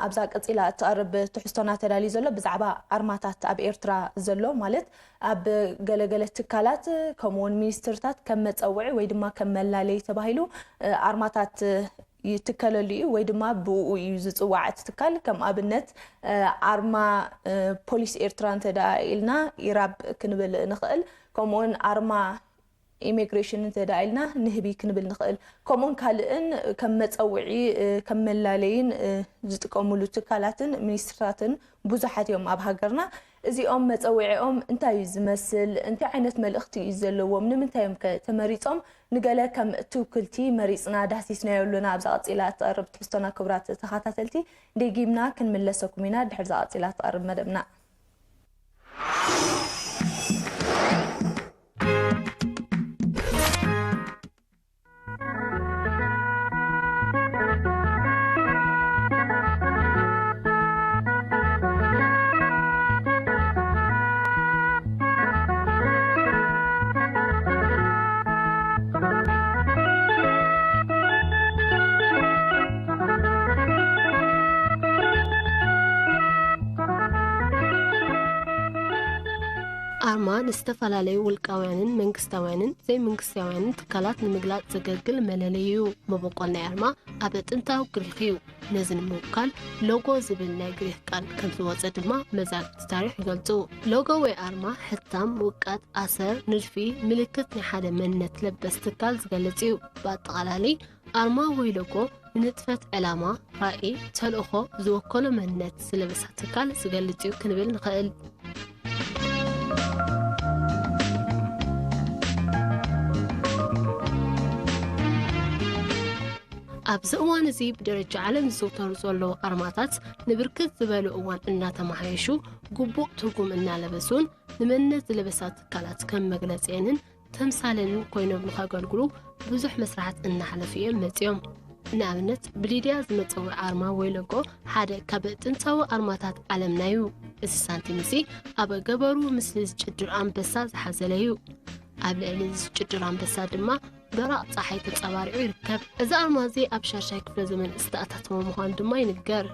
ኣብዛ ቀጺላ እትቐርብ ትሕዝቶና ተዳልዩ ዘሎ ብዛዕባ ኣርማታት ኣብ ኤርትራ ዘሎ፣ ማለት ኣብ ገለገለ ትካላት ከምኡውን ሚኒስትርታት ከም መጸውዒ ወይ ድማ ከም መላለይ ተባሂሉ፣ እ፣ ኣርማታት ይትከለሉ እዩ ወይ ድማ ብኡ እዩ ዝጽዋዕ እቲ ትካል። ከም ኣብነት፣ እ፣ ኣርማ፣ እ፣ ፖሊስ ኤርትራ እንተ ደኣ ኢልና ኢራብ ክንብል ንኽእል። ከምኡውን ኣርማ ኢሚግሬሽን እንተ ደኣ ኢልና ንህቢ ክንብል ንኽእል። ከምኡውን ካልእን ከም መጸውዒ፣ እ፣ ከም መላለይን፣ እ፣ ዝጥቀሙሉ ትካላትን ሚኒስትርታትን ብዙሓት እዮም ኣብ ሃገርና። እዚኦም መጸውዒኦም እንታይ እዩ ዝመስል? እንታይ ዓይነት መልእኽቲ እዩ ዘለዎም? ንምንታይ እዮም ከ ተመሪጾም? ንገለ ከም ትውክልቲ መሪጽና ዳህሲስናዮ ኣሎና። ኣብዛ ቀጺላ እትቐርብ ትሕዝቶና ክቡራት ተኸታተልቲ ደጊምና ክንምለሰኩም ኢና ድሕሪ እዛ ቀጺላ እትቐርብ መደብና። ኣርማ ንዝተፈላለዩ ውልቃውያንን መንግስታውያንን ዘይመንግስታውያንን ትካላት ንምግላጽ ዘገልግል መለለዩ እዩ። መበቆል ናይ ኣርማ ኣብ ጥንታዊ ግሪኽ እዩ። ነዚ ንምውካል ሎጎ ዝብል ናይ ግሪኽ ቃል ከም ዝወጸ ድማ መዛግብቲ ታሪኽ ይገልጹ። ሎጎ ወይ ኣርማ ሕታም፣ ውቀት፣ ኣሰር፣ ንድፊ፣ ምልክት ናይ ሓደ መንነት ለበስ ትካል ዝገልጽ እዩ። ብኣጠቓላሊ ኣርማ ወይ ሎጎ ንንጥፈት፣ ዕላማ፣ ራእይ፣ ተልእኾ ዝወከሎ መንነት ዝለበሳ ትካል ዝገልጽ እዩ ክንብል ንኽእል። ኣብዚ እዋን እዚ ብደረጃ ዓለም ዝዝውተሩ ዘለዉ ኣርማታት ንብርክት ዝበሉ እዋን እናተመሓየሹ፣ ግቡእ ትርጉም እናለበሱን ንመንነት ዝለበሳ ትካላት ከም መግለጺአንን ተምሳለንን ኮይኖም ንኸገልግሉ ብዙሕ መስራሓት እናሓለፉ እዮም መጺኦም። ንኣብነት፣ ብሊድያ ዝመጸውዕ ኣርማ ወይ ሎጎ ሓደ ካብ ጥንታዊ ኣርማታት ዓለምና እዩ። እዚ ሳንቲም እዚ ኣብ ገበሩ ምስሊ ዝጭድር ኣንበሳ ዝሓዘለ እዩ። ኣብ ልዕሊ እዚ ዝጭድር ኣንበሳ ድማ በራቕ ጸሓይ ተንጸባሪቑ ይርከብ። እዚ ኣርማ እዚ ኣብ ሻድሻይ ክፍለ ዘመን ዝተኣታተወ ምዃኑ ድማ ይንገር።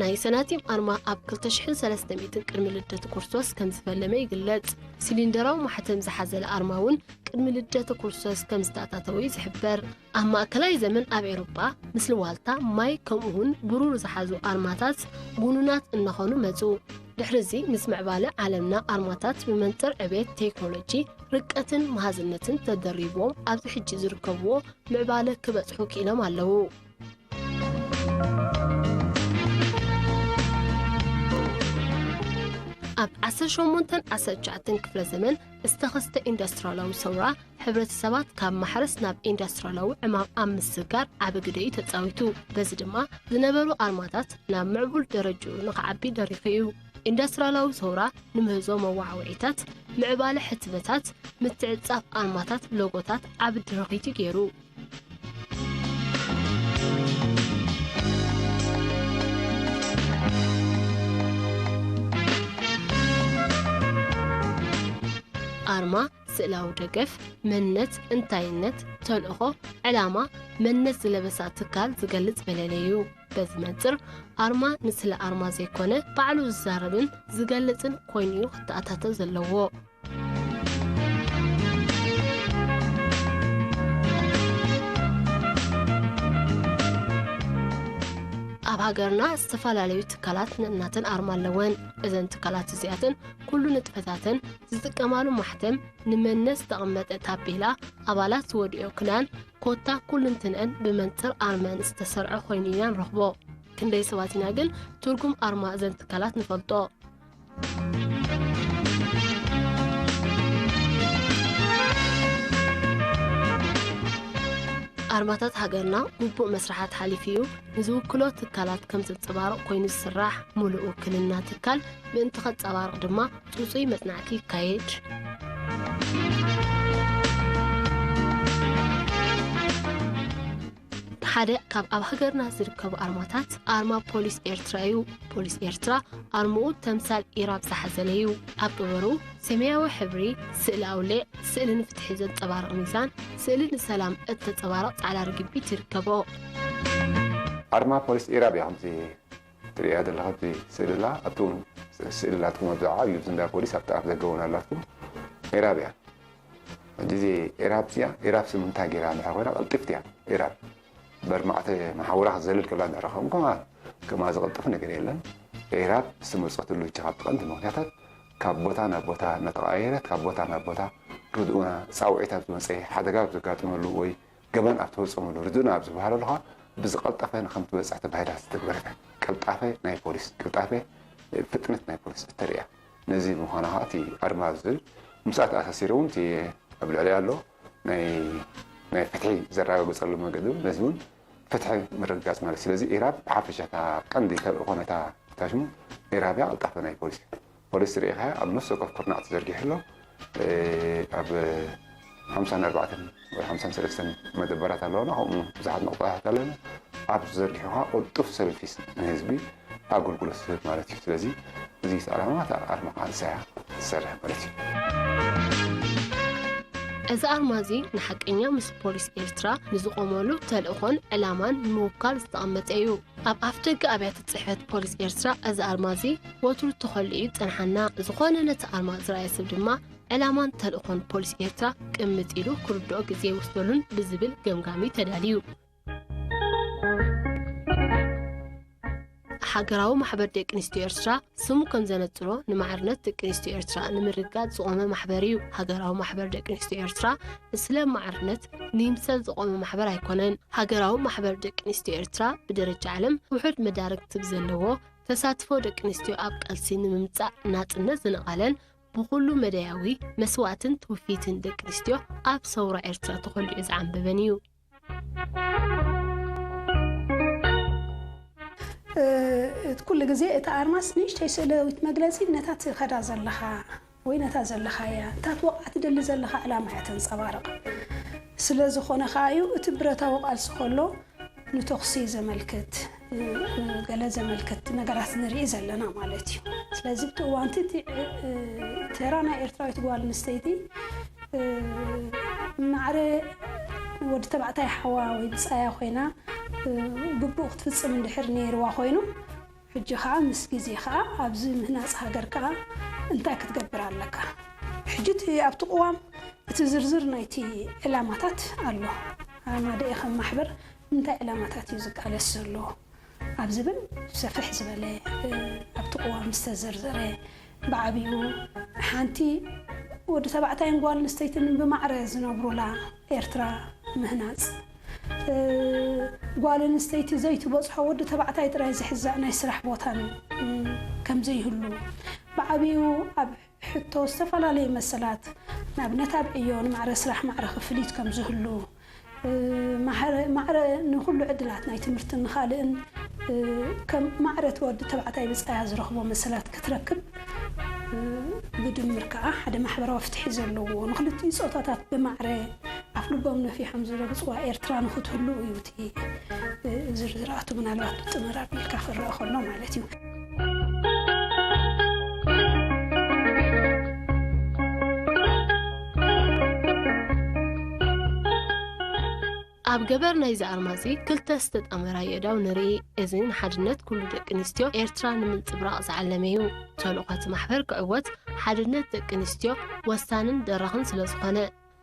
ናይ ሰናቲም ኣርማ ኣብ ክልተ ሽሕን ሰለስተ ሚእትን ቅድሚ ልደት ክርስቶስ ከም ዝፈለመ ይግለጽ። ሲሊንደራዊ ማሕተም ዝሓዘለ ኣርማ እውን ቅድሚ ልደት ክርስቶስ ከም ዝተኣታተወ እዩ ዝሕበር። ኣብ ማእከላይ ዘመን ኣብ ኤውሮጳ ምስሊ ዋልታ፣ ማይ፣ ከምኡውን ብሩር ዝሓዙ ኣርማታት ጉኑናት እናኾኑ መጹ። ድሕሪ እዚ ምስ ምዕባለ ዓለምና ኣርማታት ብመንጽር ዕቤት ቴክኖሎጂ፣ ርቀትን መሃዝነትን ተደሪብዎም ኣብዚ ሕጂ ዝርከብዎ ምዕባለ ክበጽሑ ክኢሎም ኣለዉ። ኣብ ዓሰርተ ሸሞንተን ዓሰርተ ትሽዓተን ክፍለ ዘመን ዝተኸስተ ኢንዱስትሪያላዊ ሰውራ፣ ሕብረተሰባት ካብ ማሕረስ ናብ ኢንዱስትሪያላዊ ዕማም ኣብ ምስግጋር ዓቢ ግደ እዩ ተጻዊቱ። በዚ ድማ ዝነበሩ ኣርማታት ናብ ምዕቡል ደረጅኡ ንኽዓቢ ደሪኹ እዩ። ኢንዱስትሪያላዊ ሰውራ ንምህዞ መወዓውዒታት፣ ምዕባለ ሕትመታት፣ ምትዕጻፍ ኣርማታት ሎጎታት ዓቢ ድርኺት እዩ ገይሩ። ኣርማ ስእላዊ ደገፍ፣ መንነት፣ እንታይነት፣ ተልእኾ፣ ዕላማ፣ መንነት ዝለበሳ ትካል ዝገልጽ መለለዩ። በዚ መንጽር ኣርማ ንስለ ኣርማ ዘይኮነ ባዕሉ ዝዛረብን ዝገልጽን ኮይኑ እዩ ክተኣታቶ ዘለዎ። ኣብ ሃገርና ዝተፈላለዩ ትካላት ነናተን ኣርማ ኣለወን። እዘን ትካላት እዚኣተን ኩሉ ንጥፈታተን፣ ዝጥቀማሉ ማሕተም፣ ንመንነት ዝተቐመጠ ታፔላ፣ ኣባላት ዝወድኦ ክዳን፣ ኮታ ኩልንትንአን ብመንጽር ኣርመን ዝተሰርዐ ኮይኑ ኢና ንረኽቦ። ክንደይ ሰባት ኢና ግን ትርጉም ኣርማ እዘን ትካላት ንፈልጦ? ኣርማታት ሃገርና ግቡእ መስርሓት ሓሊፉ እዩ ንዝውክሎ ትካላት ከም ዘንጸባርቕ ኮይኑ ዝስራሕ። ሙሉእ ውክልና ትካል ምእንቲ ከንጸባርቕ ድማ ጽጹይ መጽናዕቲ ይካየድ። እቲ ሓደ ካብ ኣብ ሃገርና ዝርከቡ ኣርማታት ኣርማ ፖሊስ ኤርትራ እዩ። ፖሊስ ኤርትራ ኣርምኡ ተምሳል ኢራብ ዝሓዘለ እዩ። ኣብ ጥበሩ ሰማያዊ ሕብሪ፣ ስእሊ ኣውሊዕ፣ ስእሊ ንፍትሒ ዘንጸባርቕ ሚዛን፣ ስእሊ ንሰላም እተጸባርቕ ጻዕዳ ርግቢት ይርከቦ። ኣርማ ፖሊስ ኢራብ እያ ከምዚ ትርእያ ዘለኻ ኣብዚ ስእልላ ኣብቲ እውን ስእልላትኩም ኣብዚ ዓብዩ ዝንዳ ፖሊስ ኣብቲ ኣፍ ደገ እውን ኣላትኩም። ኢራብ እያ ሕጂ እዚ ኢራብ እዚኣ ኢራብ ስም እንታይ ገይራ እንድሕር ኮይና ቅልጥፍቲ እያ። ኢራብ በርማዕተ መሓውራ ክትዘልል ከላ እንድሕር ኸውን ከማ ከማ ዝቕልጥፍ ነገር የለን። ኢራብ ዝተመርፀትሉ እጅ ካብቲ ቀንዲ ምክንያታት ካብ ቦታ ናብ ቦታ እናተቐያየረት ካብ ቦታ ናብ ቦታ ርድኡና ፃውዒት ኣብ ዝመፀ ሓደጋ ኣብ ዘጋጥመሉ ወይ ገበን ኣብ ተፈፀመሉ ርድኡና ኣብ ዝበሃለሉ ከዓ ብዝቐልጠፈ ንከም ትበፅሕ ተባሂላ ዝተግበረት እያ። ቅልጣፈ ናይ ፖሊስ ቅልጣፈ ፍጥነት ናይ ፖሊስ እተርእያ ነዚ ምዃና ከዓ እቲ ኣርማ ዝብል ምስኣ ተኣሳሲሩ እውን እቲ ኣብ ልዕሊ ኣሎ ናይ ናይ ፍትሒ ዘረጋግፀሉ መንገዲ እውን ነዚ እውን ፍትሒ ምርግጋፅ ማለት ስለዚ ኢራብ ብሓፈሻ እታ ቀንዲ ተልእኾ ነታ እታ ሽሙ ኢራብ እያ ቅልጣፈ ናይ ፖሊስ ፖሊስ ርኢኻ ኣብ ነፍሲ ወከፍ ኩርናዕ ተዘርጊሑ ኣሎ ኣብ ሓምሳን ኣርባዕተን ወይ ሓምሳን ሰለስተን መደበራት ኣለዋና ከምኡ ብዙሓት መቑጣታት ኣለና ኣብ ዘርጊሑ ከዓ ቅልጡፍ ሰርቪስ ንህዝቢ ኣገልግሎት ዝህብ ማለት እዩ ስለዚ እዚ ዓላማ እታ ኣርማ ከዓ ንሳ እያ ትሰርሕ ማለት እዩ እዚ ኣርማ እዚ ንሓቀኛ ምስ ፖሊስ ኤርትራ ንዝቆመሉ ተልእኾን ዕላማን ንምውካል ዝተቐመጠ እዩ። ኣብ ኣፍደገ ኣብያተ ጽሕፈት ፖሊስ ኤርትራ እዚ ኣርማ እዚ ወትሩ ተኾሊኡ ይጸንሓና። ዝኾነ ነቲ ኣርማ ዝረኣየ ሰብ ድማ ዕላማን ተልእኾን ፖሊስ ኤርትራ ቅምጥ ኢሉ ክርድኦ ግዜ ኣይወስደሉን ብዝብል ገምጋም እዩ ተዳልዩ። ሃገራዊ ማሕበር ደቂ ኣንስትዮ ኤርትራ ስሙ ከም ዘነጽሮ ንማዕርነት ደቂ ኣንስትዮ ኤርትራ ንምርግጋጽ ዝቖመ ማሕበር እዩ። ሃገራዊ ማሕበር ደቂ ኣንስትዮ ኤርትራ ስለ ማዕርነት ንይምሰል ዝቖመ ማሕበር ኣይኮነን። ሃገራዊ ማሕበር ደቂ ኣንስትዮ ኤርትራ ብደረጃ ዓለም ውሑድ መዳርግቲ ብዘለዎ ተሳትፎ ደቂ ኣንስትዮ ኣብ ቃልሲ ንምምጻእ ናጽነት ዝነቐለን ብኹሉ መዳያዊ መስዋእትን ትውፊትን ደቂ ኣንስትዮ ኣብ ሰውራ ኤርትራ ተኾሊዑ ዝዓንበበን እዩ። ኩሉ ግዜ እቲ ኣርማስ ንእሽተይ ስእላዊት መግለጺ ነታ ትኸዳ ዘለኻ ወይ ነታ ዘለኻያ እታ ትወቕዓ ትደሊ ዘለኻ ዕላማ እያ ተንጸባርቕ። ስለ ዝኾነ ከኣ እዩ እቲ ብረታዊ ቃልሲ ከሎ ንተኹሲ ዘመልክት ገለ ዘመልክት ነገራት ንርኢ ዘለና ማለት እዩ። ስለዚ ብቲ እዋንቲ እቲ ተራ ናይ ኤርትራዊት ጓል ኣንስተይቲ ማዕረ ወዲ ተባዕታይ ሓዋ ወይ ብጻያ ኮይና ግቡእ ክትፍጽም እንድሕር ነይርዋ ኮይኑ ሕጂ ከዓ ምስ ግዜ ከዓ ኣብዚ ምህናፅ ሃገር ከዓ እንታይ ክትገብር ኣለካ? ሕጂ እቲ ኣብቲ ቅዋም እቲ ዝርዝር ናይቲ ዕላማታት ኣሎ። ኣርማ ደኤ ከም ማሕበር ንምንታይ ዕላማታት እዩ ዝቃለስ ዘሎ ኣብ ዝብል ሰፍሕ ዝበለ ኣብቲ ቅዋም ዝተዘርዘረ ብዓብዩ ሓንቲ ወዲ ተባዕታይን ጓል ኣንስተይትን ብማዕረ ዝነብሩላ ኤርትራ ምህናፅ ጓል ኣንስተይቲ ዘይትበፅሖ ወዲ ተባዕታይ ጥራይ ዝሕዛእ ናይ ስራሕ ቦታን ከምዘይህሉ ብዓብዩ ኣብ ሕቶ ዝተፈላለዩ መሰላት ንኣብነት ኣብ ዕዮ ንማዕረ ስራሕ ማዕረ ክፍሊት ከምዝህሉ ማዕረ ንኩሉ ዕድላት ናይ ትምህርትን ንካልእን ከም ማዕረ እቲ ወዲ ተባዕታይ ብፃያ ዝረኽቦ መሰላት ክትረክብ ብድምር ከዓ ሓደ ማሕበራዊ ፍትሒ ዘለዎ ንክልቲኡ ፆታታት ብማዕረ ኣፍልቦም ነፊሖም ዝረግፅዋ ኤርትራ ንክትህሉ እዩ እቲ ዝርዝራቱ ምናልባት ብጥምር ኣቢልካ ክረአ ከሎ ማለት እዩ። ኣብ ገበር ናይዚ ኣርማ እዚ ክልተ ዝተጣመራ የእዳው ንርኢ። እዚ ንሓድነት ኩሉ ደቂ ኣንስትዮ ኤርትራ ንምንጽብራቕ ዝዓለመ እዩ። ተልእኾ እቲ ማሕበር ክዕወት ሓድነት ደቂ ኣንስትዮ ወሳንን ደራኽን ስለ ዝኾነ።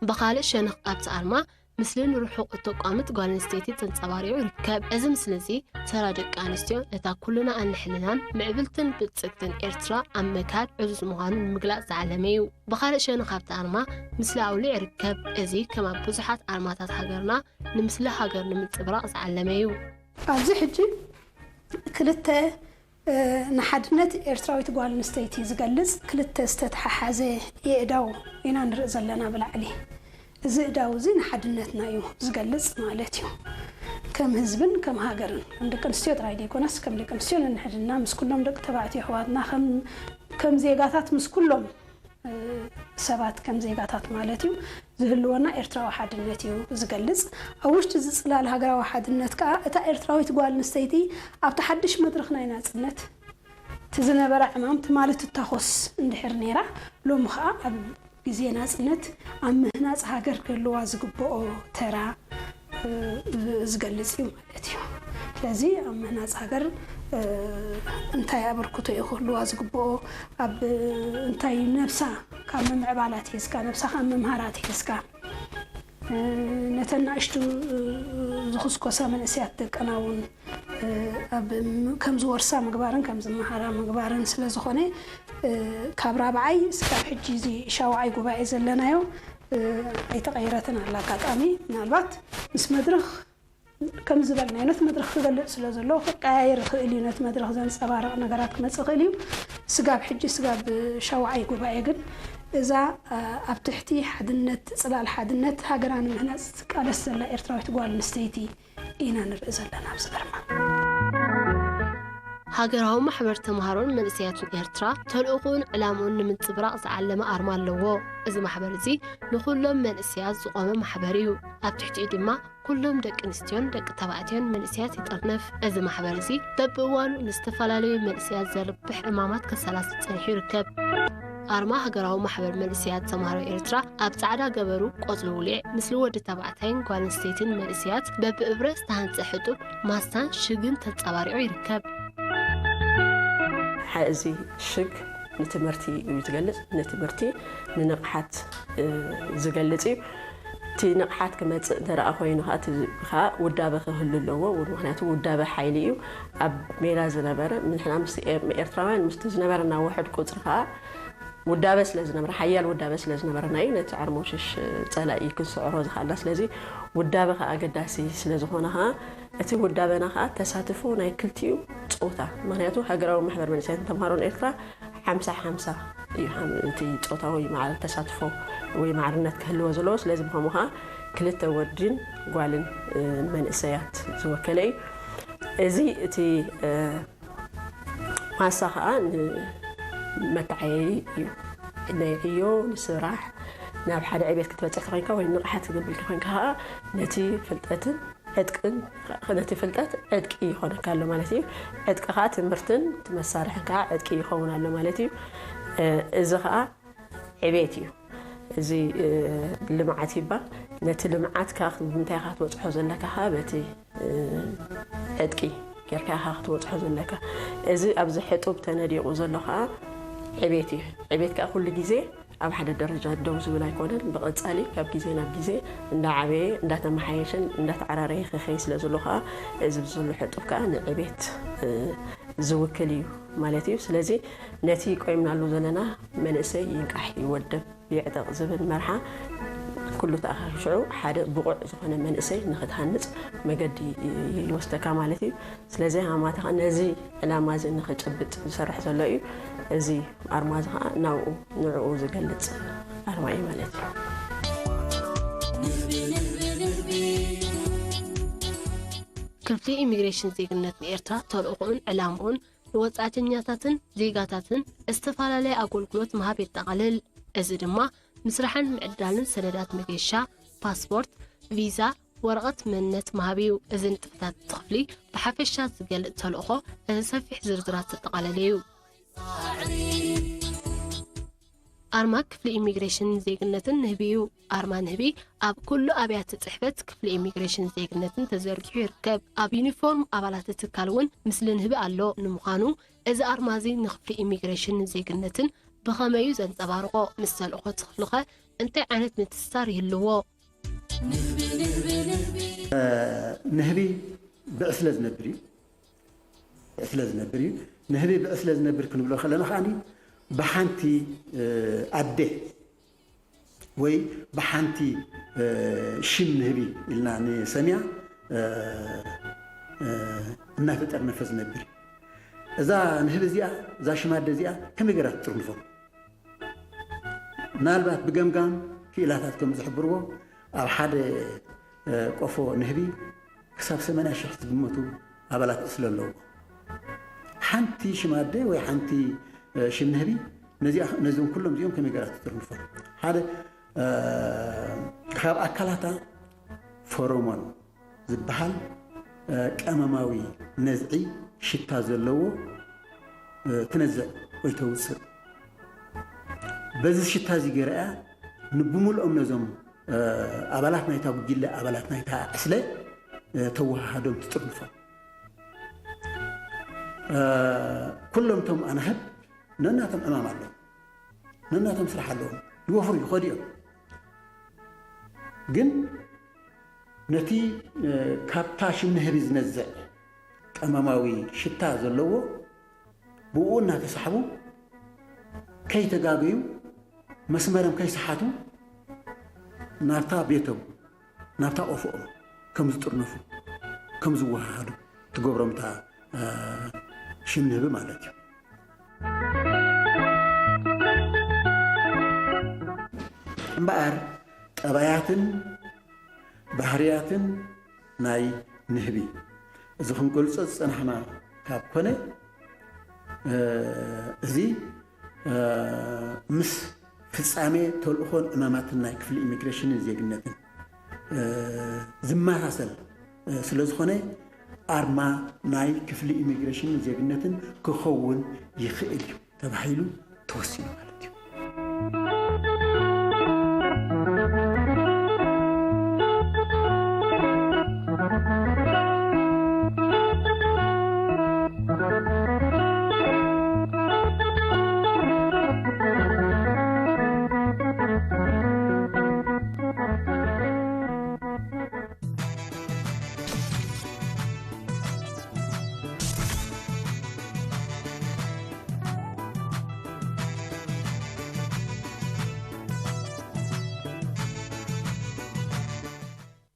ብኻልእ ሸነኽ ኣብቲ ኣርማ ምስልን ርሑቕ እተቋምት ጓል ኣንስተይቲ ተንጸባሪቑ ይርከብ። እዚ ምስሊ እዚ ተራ ደቂ ኣንስትዮ ነታ ኩልና ኣንሕልናን ምዕብልትን ብልጽግትን ኤርትራ ኣብ ምክያድ ዕዙዝ ምዃኑ ንምግላጽ ዝዓለመ እዩ። ብኻልእ ሸነኽ ኣብቲ ኣርማ ምስሊ ኣውሊዕ ይርከብ። እዚ ከም ኣብ ብዙሓት ኣርማታት ሃገርና ንምስሊ ሃገር ንምንጽብራቕ ዝዓለመ እዩ። ኣብዚ ሕጂ ክልተ ንሓድነት ኤርትራዊት ጓል ኣንስተይቲ ዝገልጽ ክልተ ዝተተሓሓዘ የእዳው ኢና ንርኢ ዘለና ብላዕሊ። እዚ እዳው እዚ ንሓድነትና እዩ ዝገልጽ ማለት እዩ። ከም ህዝብን ከም ሃገርን ከም ደቂ ኣንስትዮ ጥራይ ዘይኮነስ ከም ደቂ ኣንስትዮ ነንሕድና ምስ ኩሎም ደቂ ተባዕትዮ ኣሕዋትና ከም ከም ዜጋታት ምስ ኩሎም ሰባት ከም ዜጋታት ማለት እዩ ዝህልወና ኤርትራዊ ሓድነት እዩ ዝገልጽ። ኣብ ውሽጢ እዚ ጽላል ሃገራዊ ሓድነት ከኣ እታ ኤርትራዊት ጓል ኣንስተይቲ ኣብቲ ሓድሽ መድረኽ ናይ ናጽነት እቲ ዝነበራ ዕማም ትማሊ ትታኾስ እንድሕር ነይራ፣ ሎሚ ኸኣ ኣብ ግዜ ናጽነት ኣብ ምህናጽ ሃገር ክህልዋ ዝግብኦ ተራ፣ እ፣ ዝገልጽ እዩ ማለት እዩ። ስለዚ ኣብ ምህናጽ ሃገር፣ እ፣ እንታይ ኣበርክቶ እዩ ክህልዋ ዝግብኦ፣ ኣብ እንታይ ነብሳ ካብ ምምዕባላት ሒዝካ፣ ነብሳ ካብ ምምሃራት ሒዝካ፣ እ፣ ነተን ንኣሽቱ፣ እ፣ ዝኹስኮሳ መንእሰያት ደቅና እውን፣ እ፣ ኣብ ም-፣ ከም ዝወርሳ ምግባርን ከም ዝመሃራ ምግባርን ስለ ዝኾነ፣ እ፣ ካብ ራብዓይ እስካብ ሕጂ እዚ ሻውዓይ ጉባኤ ዘለናዮ፣ እ፣ ኣይተቐየረትን ኣላ። ኣጋጣሚ ምናልባት ምስ መድረኽ ከም ዝበልናዮ ነቲ መድረኽ ክገልጽ ስለ ዘለዎ ክቀያየር ይኽእል እዩ። ነቲ መድረኽ ዘንጸባርቕ ነገራት ክመጽእ ይኽእል እዩ። ስጋብ ሕጂ ስጋብ ሻውዓይ ጉባኤ ግን እዛ፣ እ፣ ኣብ ትሕቲ ሓድነት፣ ጽላል ሓድነት ሃገራ ንምህናጽ ትቃለስ ዘላ ኤርትራዊት ጓል ኣንስተይቲ ኢና ንርኢ ዘለና ኣብዚ ኣርማ። ሃገራዊ ማሕበር ተምሃሮን መንእሰያትን ኤርትራ ተልእኾኡን ዕላምኡን ንምንጽብራቕ ዝዓለመ ኣርማ ኣለዎ። እዚ ማሕበር እዚ ንኹሎም መንእሰያት ዝቖመ ማሕበር እዩ። ኣብ ትሕቲኡ ድማ ኩሎም ደቂ ኣንስትዮን ደቂ ተባዕትዮን መንእሰያት ይጥርንፍ። እዚ ማሕበር እዚ በብእዋኑ ንዝተፈላለዩ መንእሰያት ዘርብሕ ዕማማት ከሰላስል ጸኒሑ ይርከብ። ኣርማ ሃገራዊ ማሕበር መንእሰያት ተምሃሮ ኤርትራ ኣብ ጻዕዳ ገበሩ ቆጽሊ ውሊዕ፣ ምስሊ ወዲ ተባዕታይን ጓል ኣንስተይትን መንእሰያት በብእብረ ዝተሃንጸ ሕጡብ ማስታን ሽግን ተንጸባሪቑ ይርከብ። ሓ-፣ እዚ ሽግ ንትምህርቲ እዩ ዝገልጽ። ንትምህርቲ፣ ንንቕሓት፣ እ፣ ዝገልጽ እዩ። እቲ ንቕሓት ክመጽእ እንተ ደኣ ኮይኑ ኸኣ፣ እቲ ኸኣ ውዳበ ክህሉ ኣለዎ። ምኽንያቱ ውዳበ ሓይሊ እዩ። ኣብ ሜዳ ዝነበረ፣ ንሕና ምስቲ ኤ-፣ ኤርትራውያን ምስቲ ዝነበረና ውሑድ ቁጽሪ ኸኣ ውዳበ ስለ ዝነበረ፣ ሓያል ውዳበ ስለ ዝነበረና እዩ ነቲ ዓርሞሽሽ ጸላኢ ክንስዕሮ ዝኸኣልና። ስለዚ ውዳበ ኸኣ ኣገዳሲ ስለ ዝኾነ ኸኣ፣ እቲ ውዳበና ኸኣ ተሳትፎ ናይ ክልቲኡ ጾታ፣ ምኽንያቱ ሃገራዊ ማሕበር መንእሰያትን ተምሃሮን ኤርትራ ሓምሳ ሓምሳ እዩ፣ ሓም-፣ እቲ ጾታዊ ማዕረ-፣ ተሳትፎ ወይ ማዕርነት ክህልዎ ዘለዎ። ስለዚ ብኸምኡ ኸኣ ክልተ ወድን ጓልን፣ እ፣ መንእሰያት ዝወከለ እዩ። እዚ እቲ፣ እ፣ ማሳ ኸኣ ንመተዓየዪ እዩ። ናይ ዕዮ፣ ንስራሕ፣ ናብ ሓደ ዕቤት ክትበጽሕ ተኾይንካ ወይ ንቕሓት ክትብል ተኾይንካ ኸኣ ነቲ ፍልጠትን ዕጥቅን፣ ነቲ ፍልጠት ዕጥቂ ይኾነካ ኣሎ ማለት እዩ። ዕጥቂ ኸኣ ትምህርትን እቲ መሳርሕን ከኣ ዕጥቂ ይኸውን ኣሎ ማለት እዩ። እ፣ እዚ ኸኣ ዕቤት እዩ። እዚ፣ እ፣ ልምዓት ይባል። ነቲ ልምዓት ከኣ ንምንታይ ኢኻ ክትበጽሖ ዘለካ ኸኣ በቲ፣ እ፣ ዕጥቂ ጌርካ ኢኻ ክትበጽሖ ዘለካ። እዚ ኣብዚ ሕጡብ ተነዲቑ ዘሎ ኸኣ ዕቤት እዩ። ዕቤት ከኣ ኩሉ ግዜ ኣብ ሓደ ደረጃ ደው ዝብል ኣይኮነን። ብቐጻሊ ካብ ግዜ ናብ ግዜ እንዳዓበየ፣ እንዳተመሓየሸን እንዳተዓራረየ ክኸይ ስለ ዘሎ ኸኣ፣ እዚ ዘሎ ሕጡብ ከኣ ንዕቤት፣ እ፣ ዝውክል እዩ ማለት እዩ። ስለዚ ነቲ ቆይምናሉ ዘለና መንእሰይ ይንቃሕ፣ ይወደብ፣ ይዕጠቕ ዝብል መርሓ ኩሉ ተኣኻኺቡ ሽዑ ሓደ ብቑዕ ዝኾነ መንእሰይ ንኽትሃንጽ መገዲ ይ-፣ ይ-፣ ይወስደካ ማለት እዩ። ስለዚ ሃማታ ኸኣ ነዚ ዕላማ እዚ ንኽጭብጥ ዝሰርሕ ዘሎ እዩ። እዚ ኣርማ እዚ ኸኣ ናብኡ፣ ንዕኡ ዝገልጽ ኣርማ እዩ ማለት እዩ። ክፍሊ ኢሚግሬሽን ዜግነት ንኤርትራ ተልእኾኡን ዕላምኡን ንወጻእተኛታትን ዜጋታትን ዝተፈላለየ ኣገልግሎት ምሃብ የጠቓልል። እዚ ድማ ምስራሕን ምዕዳልን ሰነዳት መገሻ፣ ፓስፖርት፣ ቪዛ፣ ወረቐት መንነት ምሃብ እዩ። እዚ ንጥፈታት እቲ ክፍሊ ብሓፈሻ ዝገልጽ ተልእኾ፣ እዚ ሰፊሕ ዝርዝራት ዘጠቓለለ እዩ። ኣርማ ክፍሊ ኢሚግሬሽንን ዜግነትን ንህቢ እዩ። ኣርማ ንህቢ ኣብ ኩሉ ኣብያተ ጽሕፈት ክፍሊ ኢሚግሬሽን ዜግነትን ተዘርጊሑ ይርከብ። ኣብ ዩኒፎርም ኣባላት እቲ ትካል እውን ምስሊ ንህቢ ኣሎ። ንምዃኑ፣ እዚ ኣርማ እዚ ንክፍሊ ኢሚግሬሽንን ዜግነትን ብኸመይ እዩ ዘንጸባርቖ? ምስ ተልእኾ እቲ ክፍሊ ኸ እንታይ ዓይነት ምትእስሳር ይህልዎ? ንህቢ ብዕስለ ዝነብር እዩ። ብዕስለ ዝነብር እዩ። ንህቢ ብዕስለ ዝነብር ክንብሎ ከለና ከኣ ብሓንቲ፣ እ፣ ኣደ ወይ ብሓንቲ፣ እ፣ ሽም ንህቢ ኢልና ንሰምያ፣ እ፣ እ፣ እናተጠርነፈ ዝነብር እዩ። እዛ ንህቢ እዚኣ፣ እዛ ሽማደ እዚኣ ከመይ ገይራ ትጥርንፎ? ምናልባት ብገምጋም ክኢላታት ከም ዝሕብርዎ፣ ኣብ ሓደ፣ እ፣ ቆፎ ንህቢ ክሳብ ሰማንያ ሽሕ ዝግመቱ ኣባላት ዕስለ ኣለዎ። ሓንቲ ሽማደ ወይ ሓንቲ፣ እ፣ ሽም ንህቢ ነዚኣ ነዞም ኩሎም እዚኦም ከመይ ገይራ ትጥርንፎም? ሓደ ካብ ኣካላታ ፈሮሞን ዝበሃል ቀመማዊ ነዝዒ ሽታ ዘለዎ ትነዝዕ ወይ ተውፅእ። በዚ ሽታ እዚ ገይራ እያ ንብምልኦም ነዞም ኣባላት ናይታ ጉጅለ ኣባላት ናይታ ዕስለ ተወሃሃዶም ትጥርንፎም። ኩሎም እቶም ኣናህብ ነናቶም ዕማም ኣለዎም፣ ነናቶም ስራሕ ኣለዎም። ይወፍሩ ይኸዱ እዮም። ግን ነቲ ካብታ ሽም ንህቢ ዝነዝዕ ቀመማዊ ሽታ ዘለዎ ብኡ እናተሳሕቡ ከይተጋገዩ መስመሮም ከይሰሓቱ ናብታ ቤቶም ናብታ ቆፎኦም ከም ዝጥርነፉ ከም ዝወሃሃዱ ትገብሮም እታ ሽም ንህቢ ማለት እዩ። እምበኣር ጠባያትን ባህርያትን ናይ ንህቢ እዚ ክንገልጾ ዝጸናሕና ካብ ኮነ እዚ ምስ ፍጻሜ ተልእኾን ዕማማትን ናይ ክፍሊ ኢሚግሬሽንን ዜግነትን ዝመሳሰል ስለ ዝኾነ ኣርማ ናይ ክፍሊ ኢሚግሬሽንን ዜግነትን ክኸውን ይኽእል እዩ ተባሂሉ ተወሲኑ ማለት እዩ።